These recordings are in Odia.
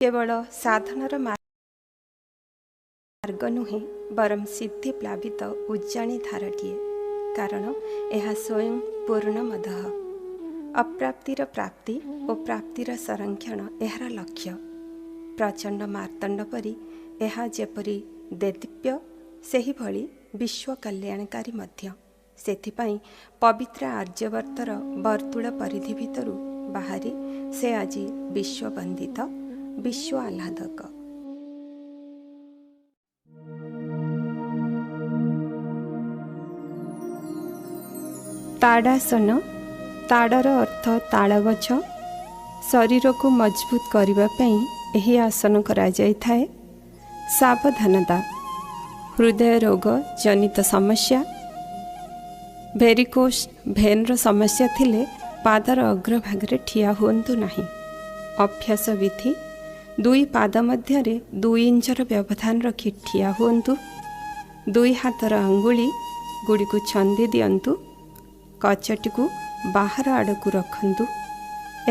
କେବଳ ସାଧନାର ମାର୍ଗ ନୁହେଁ, ବରଂ ସିଦ୍ଧି ପ୍ଲାବିତ ଉଜ୍ଜାଣି ଧାରାଟିଏ, କାରଣ ଏହା ସ୍ୱୟଂ ପୂର୍ଣ୍ଣମଦଃ। ଅପ୍ରାପ୍ତିର ପ୍ରାପ୍ତି ଓ ପ୍ରାପ୍ତିର ସଂରକ୍ଷଣ ଏହାର ଲକ୍ଷ୍ୟ। ପ୍ରଚଣ୍ଡ ମାର୍ତ୍ତଣ୍ଡ ପରି ଏହା ଯେପରି ଦେଦୀପ୍ୟ, ସେହିଭଳି ବିଶ୍ୱ କଲ୍ୟାଣକାରୀ ମଧ୍ୟ। ସେଥିପାଇଁ ପବିତ୍ର ଆର୍ଯ୍ୟବର୍ତ୍ତର ବର୍ତ୍ତୁଳ ପରିଧି ଭିତରୁ ବାହାରି ସେ ଆଜି ବିଶ୍ୱବନ୍ଦିତ, ବିଶ୍ୱ ଆହ୍ଲାଦକ। ତାଡ଼ାସନ। ତାଡ଼ର ଅର୍ଥ ତାଳଗଛ। ଶରୀରକୁ ମଜବୁତ କରିବା ପାଇଁ ଏହି ଆସନ କରାଯାଇଥାଏ। ସାବଧାନତା: ହୃଦୟ ରୋଗ ଜନିତ ସମସ୍ୟା, ଭେରିକୋସ୍ ଭେନ୍ର ସମସ୍ୟା ଥିଲେ ପାଦର ଅଗ୍ରଭାଗରେ ଠିଆ ହୁଅନ୍ତୁ ନାହିଁ। ଅଭ୍ୟାସ ବିଧି: ଦୁଇ ପାଦ ମଧ୍ୟରେ 2 ଇଞ୍ଚର ବ୍ୟବଧାନ ରଖି ଠିଆ ହୁଅନ୍ତୁ। ଦୁଇ ହାତର ଆଙ୍ଗୁଳି ଗୁଡ଼ିକୁ ଛନ୍ଦି ଦିଅନ୍ତୁ। କଚଟିକୁ ବାହାର ଆଡ଼କୁ ରଖନ୍ତୁ।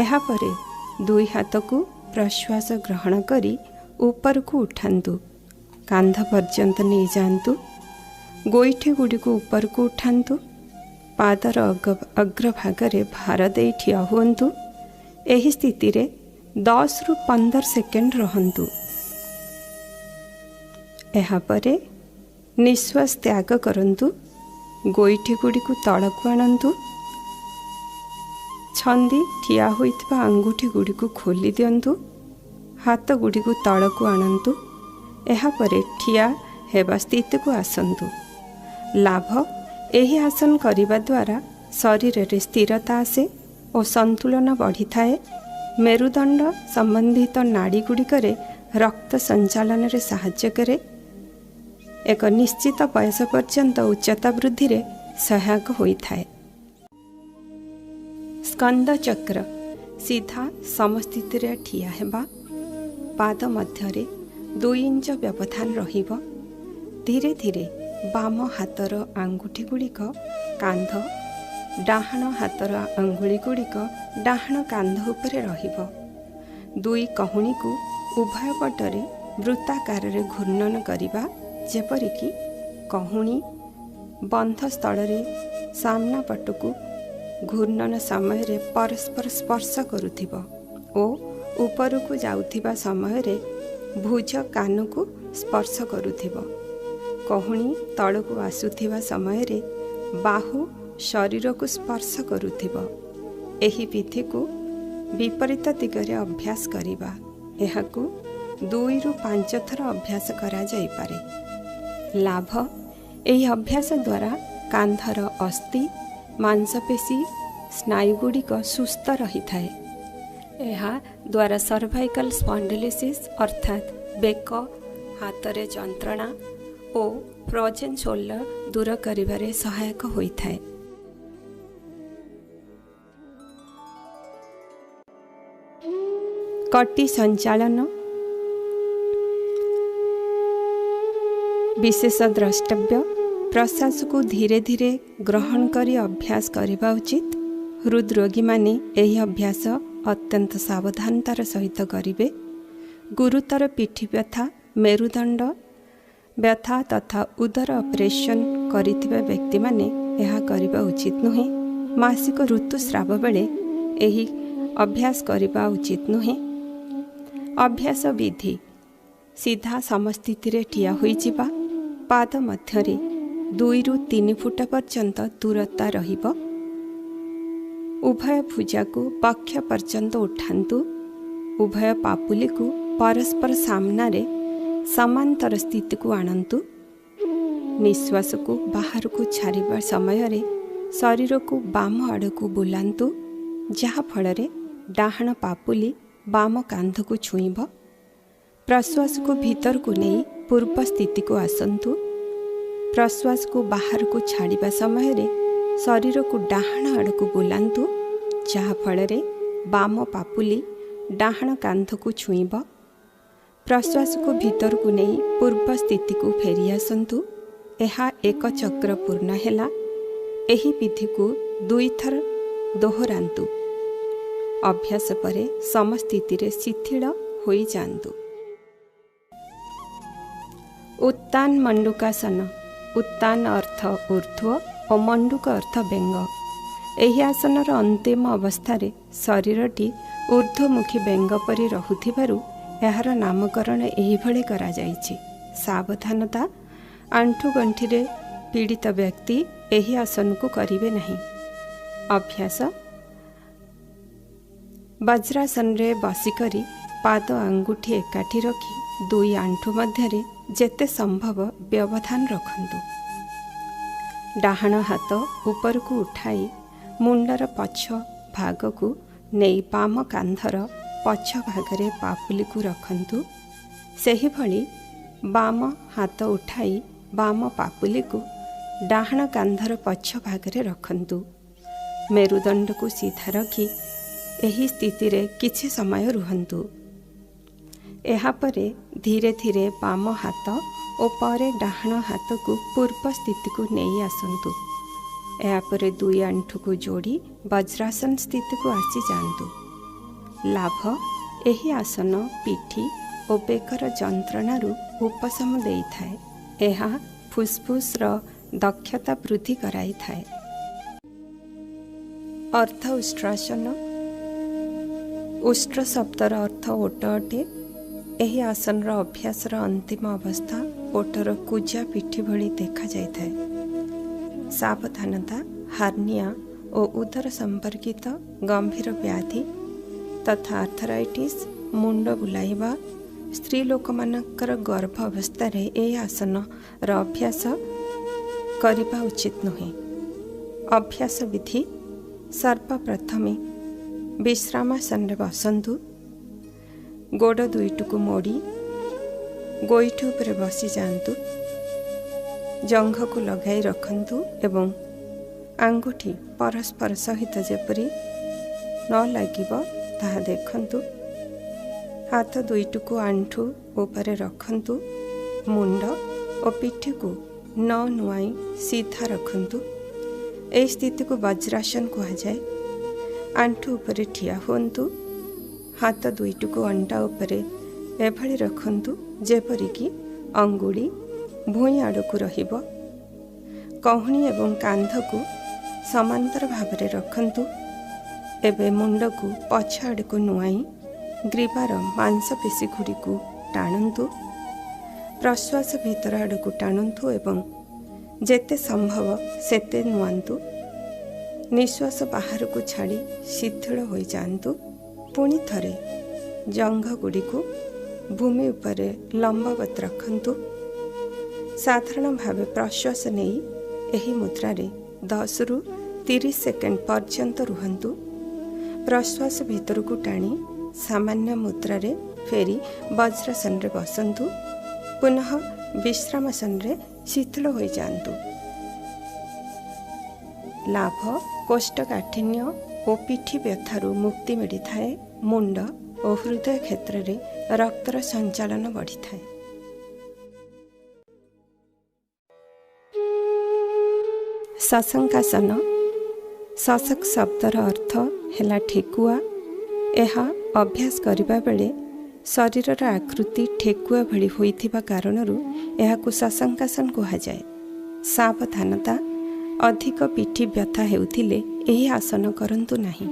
ଏହାପରେ ଦୁଇ ହାତକୁ ପ୍ରଶ୍ୱାସ ଗ୍ରହଣ କରି ଉପରକୁ ଉଠାନ୍ତୁ, କାନ୍ଧ ପର୍ଯ୍ୟନ୍ତ ନେଇଯାଆନ୍ତୁ। ଗୋଇଠି ଗୁଡ଼ିକୁ ଉପରକୁ ଉଠାନ୍ତୁ। ପାଦର ଅଗ୍ରଭାଗରେ ଭାର ଦେଇ ଠିଆ ହୁଅନ୍ତୁ। ଏହି ସ୍ଥିତିରେ 10ରୁ 15 ସେକେଣ୍ଡ ରହନ୍ତୁ। ଏହାପରେ ନିଶ୍ୱାସ ତ୍ୟାଗ କରନ୍ତୁ। ଗୋଇଠି ଗୁଡ଼ିକୁ ତଳକୁ ଆଣନ୍ତୁ। ଛନ୍ଦି ଠିଆ ହୋଇଥିବା ଆଙ୍ଗୁଠି ଗୁଡ଼ିକୁ ଖୋଲି ଦିଅନ୍ତୁ। ହାତ ଗୁଡ଼ିକୁ ତଳକୁ ଆଣନ୍ତୁ। ଏହାପରେ ଠିଆ ହେବା ସ୍ଥିତିକୁ ଆସନ୍ତୁ। ଲାଭ: ଏହି ଆସନ କରିବା ଦ୍ୱାରା ଶରୀରରେ ସ୍ଥିରତା ଆସେ ଓ ସନ୍ତୁଳନ ବଢ଼ିଥାଏ। ମେରୁଦଣ୍ଡ ସମ୍ବନ୍ଧିତ ନାଡ଼ୀ ଗୁଡ଼ିକରେ ରକ୍ତ ସଞ୍ଚାଳନରେ ସାହାଯ୍ୟ କରେ। ଏକ ନିଶ୍ଚିତ ବୟସ ପର୍ଯ୍ୟନ୍ତ ଉଚ୍ଚତା ବୃଦ୍ଧିରେ ସହାୟକ ହୋଇଥାଏ। ସ୍କନ୍ଦ ଚକ୍ର। ସିଧା ସମସ୍ଥିତିରେ ଠିଆ ହେବା। ପାଦ ମଧ୍ୟରେ 2 ଇଞ୍ଚ ବ୍ୟବଧାନ ରହିବ। ଧୀରେ ଧୀରେ ବାମ ହାତର ଆଙ୍ଗୁଠି ଗୁଡ଼ିକ କାନ୍ଧ, ଡାହାଣ ହାତର ଆଙ୍ଗୁଳି ଗୁଡ଼ିକ ଡାହାଣ କାନ୍ଧ ଉପରେ ରହିବ। ଦୁଇ କହୁଣୀକୁ ଉଭୟ ପଟରେ ବୃତ୍ତାକାରରେ ଘୂର୍ଣ୍ଣନ କରିବା, ଯେପରିକି କହୁଣୀ ବନ୍ଧ ସ୍ଥଳରେ ସାମ୍ନା ପଟକୁ ଘୂର୍ଣ୍ଣନ ସମୟରେ ପରସ୍ପର ସ୍ପର୍ଶ କରୁଥିବ ଓ ଉପରକୁ ଯାଉଥିବା ସମୟରେ ଭୁଜ କାନକୁ ସ୍ପର୍ଶ କରୁଥିବ। କହୁଣୀ ତଳକୁ ଆସୁଥିବା ସମୟରେ ବାହୁ ଶରୀରକୁ ସ୍ପର୍ଶ କରୁଥିବ। ଏହି ବିଧିକୁ ବିପରୀତ ଦିଗରେ ଅଭ୍ୟାସ କରିବା। ଏହାକୁ 2ରୁ 5 ଥର ଅଭ୍ୟାସ କରାଯାଇପାରେ। ଲାଭ: ଏହି ଅଭ୍ୟାସ ଦ୍ୱାରା କାନ୍ଧର ଅସ୍ଥି, ମାଂସପେଶୀ, ସ୍ନାୟୁଗୁଡ଼ିକ ସୁସ୍ଥ ରହିଥାଏ। ଏହା ଦ୍ୱାରା ସର୍ଭାଇକାଲ ସ୍ପଣ୍ଡିଲିସିସ୍ ଅର୍ଥାତ୍ ବେକ ହାତରେ ଯନ୍ତ୍ରଣା ଓ ଫ୍ରୋଜେନ୍ ସୋଲ୍ଡର ଦୂର କରିବାରେ ସହାୟକ ହୋଇଥାଏ। କଟି ସଞ୍ଚାଳନ। ବିଶେଷ ଦ୍ରଷ୍ଟବ୍ୟ: ପ୍ରଶ୍ୱାସକୁ ଧୀରେ ଧୀରେ ଗ୍ରହଣ କରି ଅଭ୍ୟାସ କରିବା ଉଚିତ। ହୃଦରୋଗୀମାନେ ଏହି ଅଭ୍ୟାସ ଅତ୍ୟନ୍ତ ସାବଧାନତାର ସହିତ କରିବେ। ଗୁରୁତର ପିଠି ବ୍ୟଥା, ମେରୁଦଣ୍ଡ ବ୍ୟଥା ତଥା ଉଦର ଅପରେସନ୍ କରିଥିବା ବ୍ୟକ୍ତିମାନେ ଏହା କରିବା ଉଚିତ ନୁହେଁ। ମାସିକ ଋତୁସ୍ରାବ ବେଳେ ଏହି ଅଭ୍ୟାସ କରିବା ଉଚିତ ନୁହେଁ। ଅଭ୍ୟାସ ବିଧି: ସିଧା ସମସ୍ଥିତିରେ ଠିଆ ହୋଇଯିବା। ପାଦ ମଧ୍ୟରେ 2ରୁ 3 ଫୁଟ ପର୍ଯ୍ୟନ୍ତ ଦୂରତା ରହିବ। ଉଭୟ ଭୁଜାକୁ ବକ୍ଷ ପର୍ଯ୍ୟନ୍ତ ଉଠାନ୍ତୁ। ଉଭୟ ପାପୁଲିକୁ ପରସ୍ପର ସାମ୍ନାରେ ସମାନ୍ତର ସ୍ଥିତିକୁ ଆଣନ୍ତୁ। ନିଶ୍ୱାସକୁ ବାହାରକୁ ଛାଡ଼ିବା ସମୟରେ ଶରୀରକୁ ବାମ ଆଡ଼କୁ ବୁଲାନ୍ତୁ, ଯାହାଫଳରେ ଡାହାଣ ପାପୁଲି ବାମ କାନ୍ଧକୁ ଛୁଇଁବ। ପ୍ରଶ୍ୱାସକୁ ଭିତରକୁ ନେଇ ପୂର୍ବ ସ୍ଥିତିକୁ ଆସନ୍ତୁ। ପ୍ରଶ୍ୱାସକୁ ବାହାରକୁ ଛାଡ଼ିବା ସମୟରେ ଶରୀରକୁ ଡାହାଣ ଆଡ଼କୁ ବୁଲାନ୍ତୁ, ଯାହାଫଳରେ ବାମ ପାପୁଲି ଡାହାଣ କାନ୍ଧକୁ ଛୁଇଁବ। ପ୍ରଶ୍ୱାସକୁ ଭିତରକୁ ନେଇ ପୂର୍ବ ସ୍ଥିତିକୁ ଫେରି ଆସନ୍ତୁ। ଏହା ଏକ ଚକ୍ର ପୂର୍ଣ୍ଣ ହେଲା। ଏହି ବିଧିକୁ ଦୁଇଥର ଦୋହରାନ୍ତୁ। ଅଭ୍ୟାସ ପରେ ସମସ୍ଥିତିରେ ଶିଥିଳ ହୋଇଯାଆନ୍ତୁ। ଉତ୍ତାନ ମଣ୍ଡୁକାସନ। ଉତ୍ତାନ ଅର୍ଥ ଉର୍ଦ୍ଧ୍ୱ ଓ ମଣ୍ଡୁକ ଅର୍ଥ ବେଙ୍ଗ। ଏହି ଆସନର ଅନ୍ତିମ ଅବସ୍ଥାରେ ଶରୀରଟି ଉର୍ଦ୍ଧ୍ୱମୁଖୀ ବେଙ୍ଗ ପରି ରହୁଥିବାରୁ ଏହାର ନାମକରଣ ଏହିଭଳି କରାଯାଇଛି। ସାବଧାନତା, ଆଣ୍ଠୁଗଣ୍ଠିରେ ପୀଡ଼ିତ ବ୍ୟକ୍ତି ଏହି ଆସନକୁ କରିବେ ନାହିଁ। ଅଭ୍ୟାସ, ବଜ୍ରାସନରେ ବସିକରି ପାଦ ଆଙ୍ଗୁଠି ଏକାଠି ରଖି ଦୁଇ ଆଣ୍ଠୁ ମଧ୍ୟରେ ଯେତେ ସମ୍ଭବ ବ୍ୟବଧାନ ରଖନ୍ତୁ। ଡାହାଣ ହାତ ଉପରକୁ ଉଠାଇ ମୁଣ୍ଡର ପଛ ଭାଗକୁ ନେଇ ବାମ କାନ୍ଧର ପଛ ଭାଗରେ ପାପୁଲିକୁ ରଖନ୍ତୁ। ସେହିଭଳି ବାମ ହାତ ଉଠାଇ ବାମ ପାପୁଲିକୁ ଡାହାଣ କାନ୍ଧର ପଛ ଭାଗରେ ରଖନ୍ତୁ। ମେରୁଦଣ୍ଡକୁ ସିଧା ରଖି ଏହି ସ୍ଥିତିରେ କିଛି ସମୟ ରୁହନ୍ତୁ। ଏହାପରେ ଧୀରେ ଧୀରେ ବାମ ହାତ ଓ ପରେ ଡାହାଣ ହାତକୁ ପୂର୍ବ ସ୍ଥିତିକୁ ନେଇ ଆସନ୍ତୁ। ଏହାପରେ ଦୁଇ ଆଣ୍ଠୁକୁ ଯୋଡ଼ି ବଜ୍ରାସନ ସ୍ଥିତିକୁ ଆସିଯାଆନ୍ତୁ। ଲାଭ, ଏହି ଆସନ ପିଠି ଓ ବେକର ଯନ୍ତ୍ରଣାରୁ ଉପଶମ ଦେଇଥାଏ। ଏହା ଫୁସ୍ଫୁସ୍ର ଦକ୍ଷତା ବୃଦ୍ଧି କରାଇଥାଏ। ଅର୍ଦ୍ଧ ଉଷ୍ଟ୍ରାସନ। ଉଷ୍ଟ୍ର ଶବ୍ଦର ଅର୍ଥ ଓଟ ଅଟେ। ଏହି ଆସନର ଅଭ୍ୟାସର ଅନ୍ତିମ ଅବସ୍ଥା ଓଟର କୁଜା ପିଠି ଭଳି ଦେଖାଯାଇଥାଏ। ସାବଧାନତା, ହାର୍ନିଆ ଓ ଉଦର ସମ୍ପର୍କିତ ଗମ୍ଭୀର ବ୍ୟାଧି ତଥା ଆର୍ଥରାଇଟିସ୍, ମୁଣ୍ଡ ବୁଲାଇବା, ସ୍ତ୍ରୀ ଲୋକମାନଙ୍କର ଗର୍ଭ ଅବସ୍ଥାରେ ଏହି ଆସନର ଅଭ୍ୟାସ କରିବା ଉଚିତ ନୁହେଁ। ଅଭ୍ୟାସ ବିଧି, ସର୍ବପ୍ରଥମେ ବିଶ୍ରାମାସନରେ ବସନ୍ତୁ। ଗୋଡ଼ ଦୁଇଟିକୁ ମୋଡ଼ି ଗୋଇଠି ଉପରେ ବସିଯାଆନ୍ତୁ। ଜଙ୍ଘକୁ ଲଗାଇ ରଖନ୍ତୁ ଏବଂ ଆଙ୍ଗୁଠି ପରସ୍ପର ସହିତ ଯେପରି ନ ଲାଗିବ ତାହା ଦେଖନ୍ତୁ। ହାତ ଦୁଇଟିକୁ ଆଣ୍ଠୁ ଉପରେ ରଖନ୍ତୁ। ମୁଣ୍ଡ ଓ ପିଠିକୁ ନ ନୁଆଇଁ ସିଧା ରଖନ୍ତୁ। ଏହି ସ୍ଥିତିକୁ ବଜ୍ରାସନ କୁହାଯାଏ। ଆଣ୍ଠୁ ଉପରେ ଠିଆ ହୁଅନ୍ତୁ। ହାତ ଦୁଇଟିକୁ ଅଣ୍ଟା ଉପରେ ଏଭଳି ରଖନ୍ତୁ ଯେପରିକି ଅଙ୍ଗୁଳି ଭୂଇଁ ଆଡ଼କୁ ରହିବ। କହୁଣୀ ଏବଂ କାନ୍ଧକୁ ସମାନ୍ତର ଭାବରେ ରଖନ୍ତୁ। ଏବେ ମୁଣ୍ଡକୁ ପଛ ଆଡ଼କୁ ନୁଆଇଁ ଗ୍ରୀବାର ମାଂସପେଶୀଗୁଡ଼ିକୁ ଟାଣନ୍ତୁ। ପ୍ରଶ୍ୱାସ ଭିତର ଆଡ଼କୁ ଟାଣନ୍ତୁ ଏବଂ ଯେତେ ସମ୍ଭବ ସେତେ ନୁଆନ୍ତୁ। ନିଶ୍ୱାସ ବାହାରକୁ ଛାଡ଼ି ଶିଥିଳ ହୋଇଯାଆନ୍ତୁ। ପୁଣି ଥରେ ଜଙ୍ଘଗୁଡ଼ିକୁ ଭୂମି ଉପରେ ଲମ୍ବବତ ରଖନ୍ତୁ। ସାଧାରଣ ଭାବେ ପ୍ରଶ୍ୱାସ ନେଇ ଏହି ମୁଦ୍ରାରେ 10ରୁ 30 ସେକେଣ୍ଡ ପର୍ଯ୍ୟନ୍ତ ରୁହନ୍ତୁ। ପ୍ରଶ୍ୱାସ ଭିତରକୁ ଟାଣି ସାମାନ୍ୟ ମୁଦ୍ରାରେ ଫେରି ବଜ୍ରାସନରେ ବସନ୍ତୁ। ପୁନଃ ବିଶ୍ରାମାସନରେ ଶିଥିଳ ହୋଇଯାଆନ୍ତୁ। ଲାଭ, କୋଷ୍ଠକାଠିନ୍ୟ ଓ ପିଠି ବ୍ୟଥାରୁ ମୁକ୍ତି ମିଳିଥାଏ। ମୁଣ୍ଡ ଓ ହୃଦୟ କ୍ଷେତ୍ରରେ ରକ୍ତର ସଞ୍ଚାଳନ ବଢ଼ିଥାଏ। ଶଶଙ୍କାସନ। ଶଶକ ଶବ୍ଦର ଅର୍ଥ ହେଲା ଠେକୁଆ। ଏହା ଅଭ୍ୟାସ କରିବା ବେଳେ ଶରୀରର ଆକୃତି ଠେକୁଆ ଭଳି ହୋଇଥିବା କାରଣରୁ ଏହାକୁ ଶଶଙ୍କାସନ କୁହାଯାଏ। ସାବଧାନତା, ଅଧିକ ପିଠି ବ୍ୟଥା ହେଉଥିଲେ ଏହି ଆସନ କରନ୍ତୁ ନାହିଁ।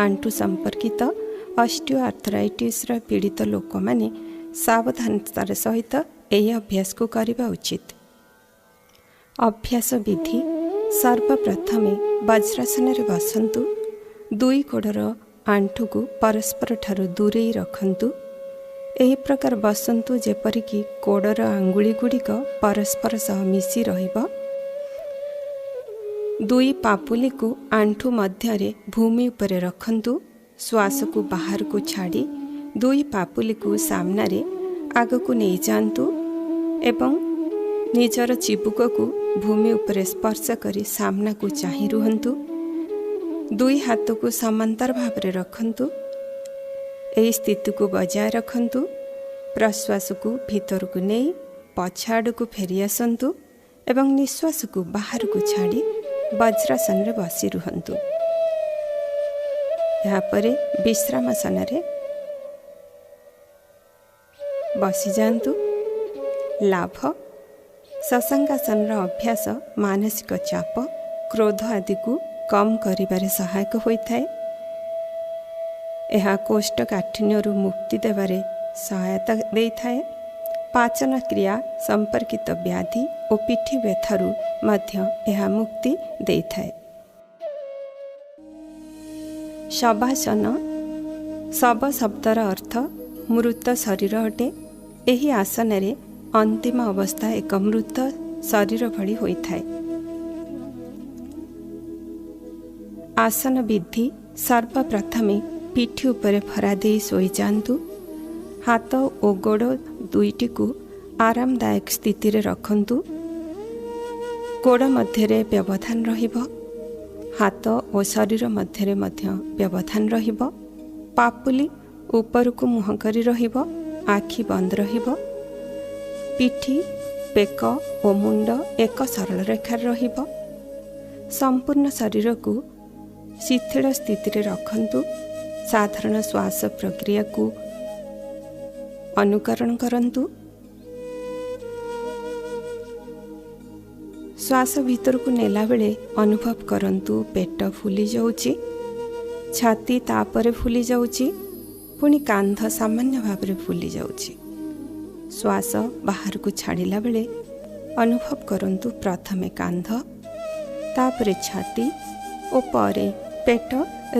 ଆଣ୍ଠୁ ସମ୍ପର୍କିତ ଅଷ୍ଟିଓ ଆର୍ଥରାଇଟିସ୍ର ପୀଡ଼ିତ ଲୋକମାନେ ସାବଧାନତାର ସହିତ ଏହି ଅଭ୍ୟାସକୁ କରିବା ଉଚିତ। ଅଭ୍ୟାସ ବିଧି, ସର୍ବପ୍ରଥମେ ବଜ୍ରାସନରେ ବସନ୍ତୁ। ଦୁଇ ଗୋଡ଼ର ଆଣ୍ଠୁକୁ ପରସ୍ପରଠାରୁ ଦୂରେଇ ରଖନ୍ତୁ। ଏହି ପ୍ରକାର ବସନ୍ତୁ ଯେପରିକି ଗୋଡ଼ର ଆଙ୍ଗୁଳି ଗୁଡ଼ିକ ପରସ୍ପର ସହ ମିଶି ରହିବ। ଦୁଇ ପାପୁଲିକୁ ଆଣ୍ଠୁ ମଧ୍ୟରେ ଭୂମି ଉପରେ ରଖନ୍ତୁ। ଶ୍ୱାସକୁ ବାହାରକୁ ଛାଡ଼ି ଦୁଇ ପାପୁଲିକୁ ସାମ୍ନାରେ ଆଗକୁ ନେଇଯାଆନ୍ତୁ ଏବଂ ନିଜର ଚିବୁକକୁ ଭୂମି ଉପରେ ସ୍ପର୍ଶ କରି ସାମ୍ନାକୁ ଚାହିଁ ରୁହନ୍ତୁ। ଦୁଇ ହାତକୁ ସମାନ୍ତର ଭାବରେ ରଖନ୍ତୁ। ଏହି ସ୍ଥିତିକୁ ବଜାୟ ରଖନ୍ତୁ। ପ୍ରଶ୍ୱାସକୁ ଭିତରକୁ ନେଇ ପଛ ଆଡ଼କୁ ଫେରି ଆସନ୍ତୁ ଏବଂ ନିଶ୍ୱାସକୁ ବାହାରକୁ ଛାଡ଼ି ବଜ୍ରାସନରେ ବସି ରୁହନ୍ତୁ। ଏହାପରେ ବିଶ୍ରାମାସନରେ ବସିଯାଆନ୍ତୁ। ଲାଭ, ଶଶାଙ୍କାସନର ଅଭ୍ୟାସ ମାନସିକ ଚାପ, କ୍ରୋଧ ଆଦିକୁ କମ୍ କରିବାରେ ସହାୟକ ହୋଇଥାଏ। ଏହା କୋଷ୍ଠକାଠିନ୍ୟରୁ ମୁକ୍ତି ଦେବାରେ ସହାୟତା ଦେଇଥାଏ। ପାଚନ କ୍ରିୟା ସମ୍ପର୍କିତ ବ୍ୟାଧି ଓ ପିଠି ବ୍ୟଥାରୁ ମଧ୍ୟ ଏହା ମୁକ୍ତି ଦେଇଥାଏ। ଶବାସନ। ଶବ ଶବ୍ଦର ଅର୍ଥ ମୃତ ଶରୀର ଅଟେ। ଏହି ଆସନରେ ଅନ୍ତିମ ଅବସ୍ଥା ଏକ ମୃତ ଶରୀର ଭଳି ହୋଇଥାଏ। ଆସନ ବିଧି, ସର୍ବପ୍ରଥମେ ପିଠି ଉପରେ ଭରା ଦେଇ ଶୋଇଯାଆନ୍ତୁ। ହାତ ଓ ଗୋଡ଼ ଦୁଇଟିକୁ ଆରାମଦାୟକ ସ୍ଥିତିରେ ରଖନ୍ତୁ। ଗୋଡ଼ ମଧ୍ୟରେ ବ୍ୟବଧାନ ରହିବ। ହାତ ଓ ଶରୀର ମଧ୍ୟରେ ମଧ୍ୟ ବ୍ୟବଧାନ ରହିବ। ପାପୁଲି ଉପରକୁ ମୁହଁ କରି ରହିବ। ଆଖି ବନ୍ଦ ରହିବ। ପିଠି, ବେକ ଓ ମୁଣ୍ଡ ଏକ ସରଳ ରେଖାରେ ରହିବ। ସମ୍ପୂର୍ଣ୍ଣ ଶରୀରକୁ ଶିଥିଳ ସ୍ଥିତିରେ ରଖନ୍ତୁ। ସାଧାରଣ ଶ୍ୱାସ ପ୍ରକ୍ରିୟାକୁ ଅନୁକରଣ କରନ୍ତୁ। ଶ୍ୱାସ ଭିତରକୁ ନେଲାବେଳେ ଅନୁଭବ କରନ୍ତୁ ପେଟ ଫୁଲି ଯାଉଛି, ଛାତି ତାପରେ ଫୁଲି ଯାଉଛି, ପୁଣି କାନ୍ଧ ସାମାନ୍ୟ ଭାବରେ ଫୁଲି ଯାଉଛି। ଶ୍ୱାସ ବାହାରକୁ ଛାଡ଼ିଲା ବେଳେ ଅନୁଭବ କରନ୍ତୁ ପ୍ରଥମେ କାନ୍ଧ, ତାପରେ ଛାତି ଓ ପରେ ପେଟ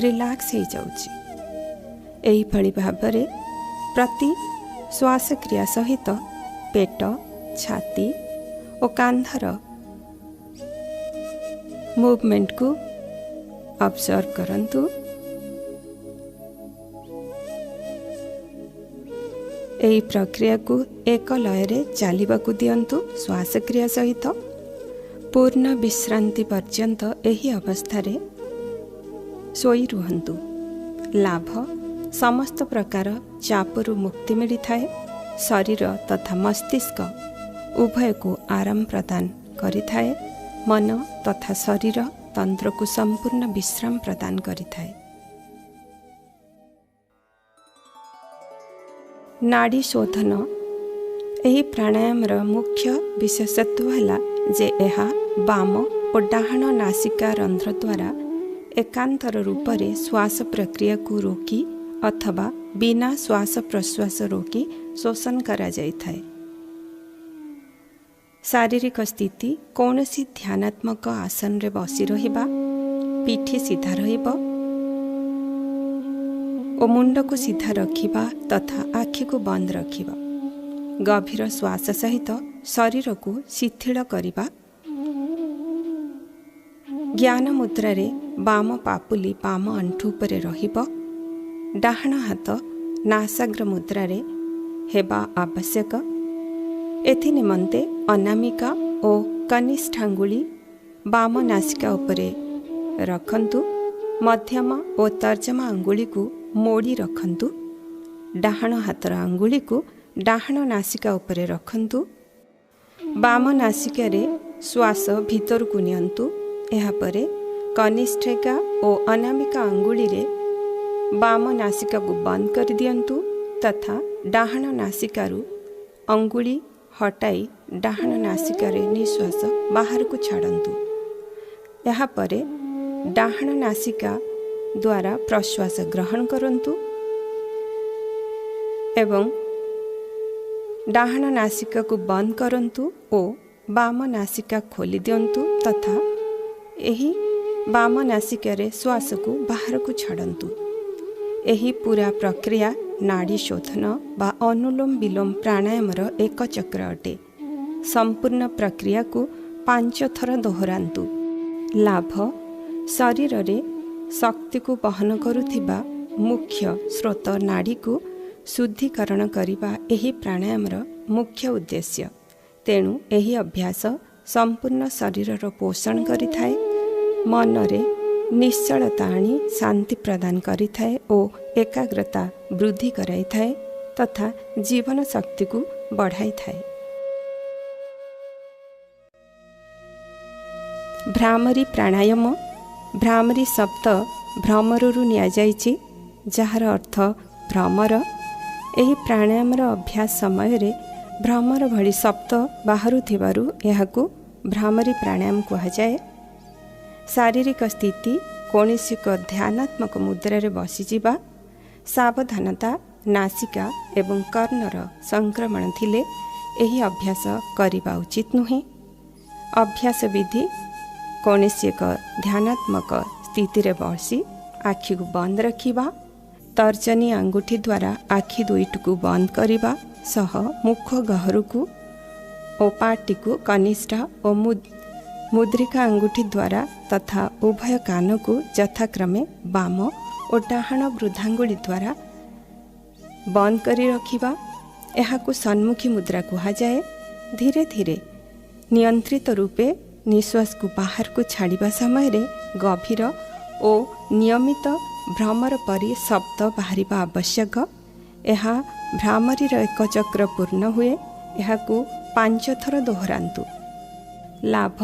ରିଲାକ୍ସ ହେଇଯାଉଛି। ଏହିଭଳି ଭାବରେ ପ୍ରତି ଶ୍ୱାସକ୍ରିୟା ସହିତ ପେଟ, ଛାତି ଓ କାନ୍ଧର ମୁଭମେଣ୍ଟକୁ ଅବଜର୍ଭ କରନ୍ତୁ। ଏହି ପ୍ରକ୍ରିୟାକୁ ଏକ ଲୟରେ ଚାଲିବାକୁ ଦିଅନ୍ତୁ ଶ୍ୱାସକ୍ରିୟା ସହିତ। ପୂର୍ଣ୍ଣ ବିଶ୍ରାନ୍ତି ପର୍ଯ୍ୟନ୍ତ ଏହି ଅବସ୍ଥାରେ ଶୋଇ ରୁହନ୍ତୁ। ଲାଭ, ସମସ୍ତ ପ୍ରକାର ଚାପରୁ ମୁକ୍ତି ମିଳିଥାଏ। ଶରୀର ତଥା ମସ୍ତିଷ୍କ ଉଭୟକୁ ଆରାମ ପ୍ରଦାନ କରିଥାଏ। ମନ ତଥା ଶରୀର ତନ୍ତ୍ରକୁ ସମ୍ପୂର୍ଣ୍ଣ ବିଶ୍ରାମ ପ୍ରଦାନ କରିଥାଏ। ନାଡ଼ି ଶୋଧନ। ଏହି ପ୍ରାଣାୟାମର ମୁଖ୍ୟ ବିଶେଷତ୍ୱ ହେଲା ଯେ ଏହା ବାମ ଓ ଡାହାଣ ନାସିକା ରନ୍ଧ୍ର ଦ୍ୱାରା ଏକାନ୍ତର ରୂପରେ ଶ୍ୱାସ ପ୍ରକ୍ରିୟାକୁ ରୋକି ଅଥବା ବିନା ଶ୍ୱାସ ପ୍ରଶ୍ୱାସ ରୋକି ଶୋଷଣ କରାଯାଇଥାଏ। ଶାରୀରିକ ସ୍ଥିତି, କୌଣସି ଧ୍ୟାନାତ୍ମକ ଆସନରେ ବସି ରହିବା, ପିଠି ସିଧା ରହିବ ଓ ମୁଣ୍ଡକୁ ସିଧା ରଖିବା ତଥା ଆଖିକୁ ବନ୍ଦ ରଖିବା। ଗଭୀର ଶ୍ୱାସ ସହିତ ଶରୀରକୁ ଶିଥିଳ କରିବା। ଜ୍ଞାନ ମୁଦ୍ରାରେ ବାମ ପାପୁଲି ବାମ ଆଣ୍ଠୁ ଉପରେ ରହିବ। ଡାହାଣ ହାତ ନାସାଗ୍ର ମୁଦ୍ରାରେ ହେବା ଆବଶ୍ୟକ। ଏଥି ନିମନ୍ତେ ଅନାମିକା ଓ କନିଷ୍ଠାଙ୍ଗୁଳି ବାମ ନାସିକା ଉପରେ ରଖନ୍ତୁ। ମଧ୍ୟମ ଓ ତର୍ଜମା ଆଙ୍ଗୁଳିକୁ ମୋଡ଼ି ରଖନ୍ତୁ। ଡାହାଣ ହାତର ଆଙ୍ଗୁଳିକୁ ଡାହାଣ ନାସିକା ଉପରେ ରଖନ୍ତୁ। ବାମ ନାସିକାରେ ଶ୍ୱାସ ଭିତରକୁ ନିଅନ୍ତୁ। ଏହାପରେ କନିଷ୍ଠିକା ଓ ଅନାମିକା ଆଙ୍ଗୁଳିରେ ବାମ ନାସିକାକୁ ବନ୍ଦ କରିଦିଅନ୍ତୁ ତଥା ଡାହାଣ ନାସିକାରୁ ଅଙ୍ଗୁଳି ହଟାଇ ଡାହାଣ ନାସିକାରେ ନିଶ୍ୱାସ ବାହାରକୁ ଛାଡ଼ନ୍ତୁ। ଏହାପରେ ଡାହାଣ ନାସିକା ଦ୍ୱାରା ପ୍ରଶ୍ୱାସ ଗ୍ରହଣ କରନ୍ତୁ ଏବଂ ଡାହାଣ ନାସିକାକୁ ବନ୍ଦ କରନ୍ତୁ ଓ ବାମ ନାସିକା ଖୋଲି ଦିଅନ୍ତୁ ତଥା ଏହି ବାମ ନାସିକାରେ ଶ୍ୱାସକୁ ବାହାରକୁ ଛାଡ଼ନ୍ତୁ। ଏହି ପୁରା ପ୍ରକ୍ରିୟା ନାଡ଼ି ଶୋଧନ ବା ଅନୁଲୋମ ବିଲୋମ ପ୍ରାଣାୟାମର ଏକ ଚକ୍ର ଅଟେ। ସମ୍ପୂର୍ଣ୍ଣ ପ୍ରକ୍ରିୟାକୁ 5 ଥର ଦୋହରାନ୍ତୁ। ଲାଭ, ଶରୀରରେ ଶକ୍ତିକୁ ବହନ କରୁଥିବା ମୁଖ୍ୟ ସ୍ରୋତ ନାଡ଼ିକୁ ଶୁଦ୍ଧିକରଣ କରିବା ଏହି ପ୍ରାଣାୟାମର ମୁଖ୍ୟ ଉଦ୍ଦେଶ୍ୟ। ତେଣୁ ଏହି ଅଭ୍ୟାସ ସମ୍ପୂର୍ଣ୍ଣ ଶରୀରର ପୋଷଣ କରିଥାଏ, ମନରେ ନିଶ୍ଚଳତା ଆଣି ଶାନ୍ତି ପ୍ରଦାନ କରିଥାଏ ଓ ଏକାଗ୍ରତା ବୃଦ୍ଧି କରାଇଥାଏ ତଥା ଜୀବନ ଶକ୍ତିକୁ ବଢ଼ାଇଥାଏ। ଭ୍ରାମରୀ ପ୍ରାଣାୟାମ। ଭ୍ରାମରୀ ଶବ୍ଦ ଭ୍ରମରରୁ ନିଆଯାଇଛି, ଯାହାର ଅର୍ଥ ଭ୍ରମର। ଏହି ପ୍ରାଣାୟାମର ଅଭ୍ୟାସ ସମୟରେ ଭ୍ରମର ଭଳି ଶବ୍ଦ ବାହାରୁଥିବାରୁ ଏହାକୁ ଭ୍ରାମରୀ ପ୍ରାଣାୟାମ କୁହାଯାଏ। ଶାରୀରିକ ସ୍ଥିତି, କୌଣସି ଏକ ଧ୍ୟାନାତ୍ମକ ମୁଦ୍ରାରେ ବସିଯିବା, ସାବଧାନତା, ନାସିକା ଏବଂ କର୍ଣ୍ଣର ସଂକ୍ରମଣ ଥିଲେ ଏହି ଅଭ୍ୟାସ କରିବା ଉଚିତ ନୁହେଁ। ଅଭ୍ୟାସ ବିଧି, କୌଣସି ଏକ ଧ୍ୟାନାତ୍ମକ ସ୍ଥିତିରେ ବସି ଆଖିକୁ ବନ୍ଦ ରଖିବା, ତର୍ଜନୀ ଆଙ୍ଗୁଠି ଦ୍ୱାରା ଆଖି ଦୁଇଟିକୁ ବନ୍ଦ କରିବା ସହ ମୁଖ ଗହରକୁ ଓ ପାଟିକୁ କନିଷ୍ଠ ଓ ମୁଦ୍ରିକା ଆଙ୍ଗୁଠି ଦ୍ୱାରା ତଥା ଉଭୟ କାନକୁ ଯଥାକ୍ରମେ ବାମ ଓ ଡାହାଣ ବୃଦ୍ଧାଙ୍ଗୁଳି ଦ୍ୱାରା ବନ୍ଦ କରି ରଖିବା। ଏହାକୁ ସନ୍ମୁଖୀ ମୁଦ୍ରା କୁହାଯାଏ। ଧୀରେ ଧୀରେ ନିୟନ୍ତ୍ରିତ ରୂପେ ନିଶ୍ୱାସକୁ ବାହାରକୁ ଛାଡ଼ିବା ସମୟରେ ଗଭୀର ଓ ନିୟମିତ ଭ୍ରମର ପରି ଶବ୍ଦ ବାହାରିବା ଆବଶ୍ୟକ। ଏହା ଭ୍ରାମରୀର ଏକ ଚକ୍ର ପୂର୍ଣ୍ଣ ହୁଏ। ଏହାକୁ 5 ଥର ଦୋହରାନ୍ତୁ। ଲାଭ,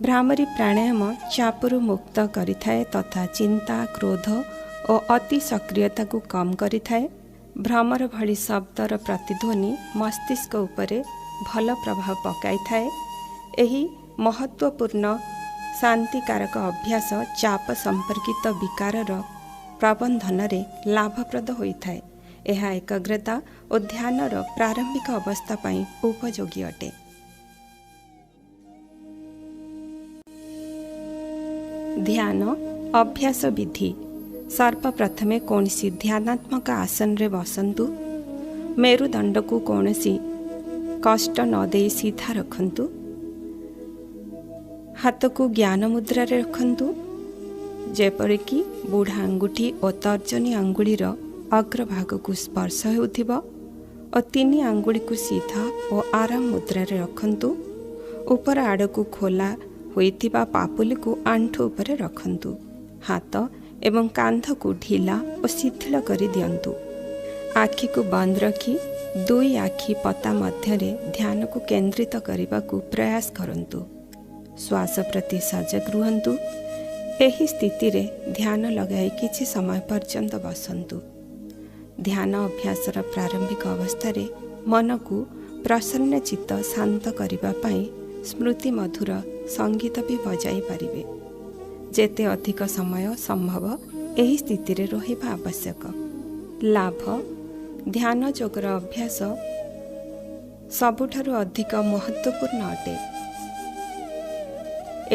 ଭ୍ରାମରୀ ପ୍ରାଣାୟାମ ଚାପରୁ ମୁକ୍ତ କରିଥାଏ ତଥା ଚିନ୍ତା, କ୍ରୋଧ ଓ ଅତି ସକ୍ରିୟତାକୁ କମ୍ କରିଥାଏ। ଭ୍ରମର ଭଳି ଶବ୍ଦର ପ୍ରତିଧ୍ୱନି ମସ୍ତିଷ୍କ ଉପରେ ଭଲ ପ୍ରଭାବ ପକାଇଥାଏ। ଏହି ମହତ୍ତ୍ୱପୂର୍ଣ୍ଣ ଶାନ୍ତିକାରକ ଅଭ୍ୟାସ ଚାପ ସମ୍ପର୍କିତ ବିକାରର ପ୍ରବନ୍ଧନରେ ଲାଭପ୍ରଦ ହୋଇଥାଏ। ଏହା ଏକାଗ୍ରତା ଓ ଧ୍ୟାନର ପ୍ରାରମ୍ଭିକ ଅବସ୍ଥା ପାଇଁ ଉପଯୋଗୀ ଅଟେ। ଧ୍ୟାନ ଅଭ୍ୟାସ ବିଧି, ସର୍ବପ୍ରଥମେ କୌଣସି ଧ୍ୟାନାତ୍ମକ ଆସନରେ ବସନ୍ତୁ। ମେରୁଦଣ୍ଡକୁ କୌଣସି କଷ୍ଟ ନ ଦେଇ ସିଧା ରଖନ୍ତୁ। ହାତକୁ ଜ୍ଞାନ ମୁଦ୍ରାରେ ରଖନ୍ତୁ, ଯେପରିକି ବୁଢ଼ା ଆଙ୍ଗୁଠି ଓ ତର୍ଜନୀ ଆଙ୍ଗୁଳିର ଅଗ୍ରଭାଗକୁ ସ୍ପର୍ଶ ହେଉଥିବ ଓ 3 ଆଙ୍ଗୁଳିକୁ ସିଧା ଓ ଆରାମ ମୁଦ୍ରାରେ ରଖନ୍ତୁ। ଉପର ଆଡ଼କୁ ଖୋଲା ହୋଇଥିବା ପାପୁଲିକୁ ଆଣ୍ଠୁ ଉପରେ ରଖନ୍ତୁ। ହାତ ଏବଂ କାନ୍ଧକୁ ଢିଲା ଓ ଶିଥିଳ କରି ଦିଅନ୍ତୁ। ଆଖିକୁ ବନ୍ଦ ରଖି 2 ଆଖି ପତା ମଧ୍ୟରେ ଧ୍ୟାନକୁ କେନ୍ଦ୍ରିତ କରିବାକୁ ପ୍ରୟାସ କରନ୍ତୁ। ଶ୍ୱାସ ପ୍ରତି ସଜାଗ ରୁହନ୍ତୁ। ଏହି ସ୍ଥିତିରେ ଧ୍ୟାନ ଲଗାଇ କିଛି ସମୟ ପର୍ଯ୍ୟନ୍ତ ବସନ୍ତୁ। ଧ୍ୟାନ ଅଭ୍ୟାସର ପ୍ରାରମ୍ଭିକ ଅବସ୍ଥାରେ ମନକୁ ପ୍ରସନ୍ନ ଚିତ୍ତ ଶାନ୍ତ କରିବା ପାଇଁ ସ୍ମୃତି ମଧୁର ସଙ୍ଗୀତ ବି ବଜାଇ ପାରିବେ। ଯେତେ ଅଧିକ ସମୟ ସମ୍ଭବ ଏହି ସ୍ଥିତିରେ ରହିବା ଆବଶ୍ୟକ। ଲାଭ, ଧ୍ୟାନ ଯୋଗର ଅଭ୍ୟାସ ସବୁଠାରୁ ଅଧିକ ମହତ୍ତ୍ୱପୂର୍ଣ୍ଣ ଅଟେ।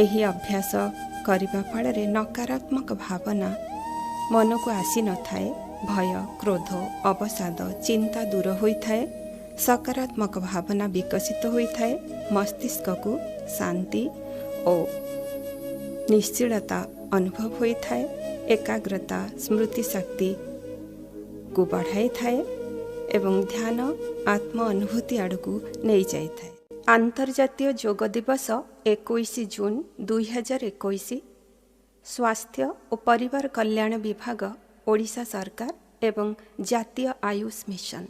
ଏହି ଅଭ୍ୟାସ କରିବା ଫଳରେ ନକାରାତ୍ମକ ଭାବନା ମନକୁ ଆସିନଥାଏ। ଭୟ, କ୍ରୋଧ, ଅବସାଦ, ଚିନ୍ତା ଦୂର ହୋଇଥାଏ। ସକାରାତ୍ମକ ଭାବନା ବିକଶିତ ହୋଇଥାଏ। ମସ୍ତିଷ୍କକୁ ଶାନ୍ତି ଓ ନିଶ୍ଚିଳତା ଅନୁଭବ ହୋଇଥାଏ। ଏକାଗ୍ରତା, ସ୍ମୃତିଶକ୍ତିକୁ ବଢ଼ାଇଥାଏ ଏବଂ ଧ୍ୟାନ ଆତ୍ମ ଅନୁଭୂତି ଆଡ଼କୁ ନେଇଯାଇଥାଏ। ଆନ୍ତର୍ଜାତୀୟ ଯୋଗ ଦିବସ 21 ଜୁନ୍ 2021। ସ୍ୱାସ୍ଥ୍ୟ ଓ ପରିବାର କଲ୍ୟାଣ ବିଭାଗ, ଓଡ଼ିଶା ସରକାର ଏବଂ ଜାତୀୟ ଆୟୁଷ ମିଶନ।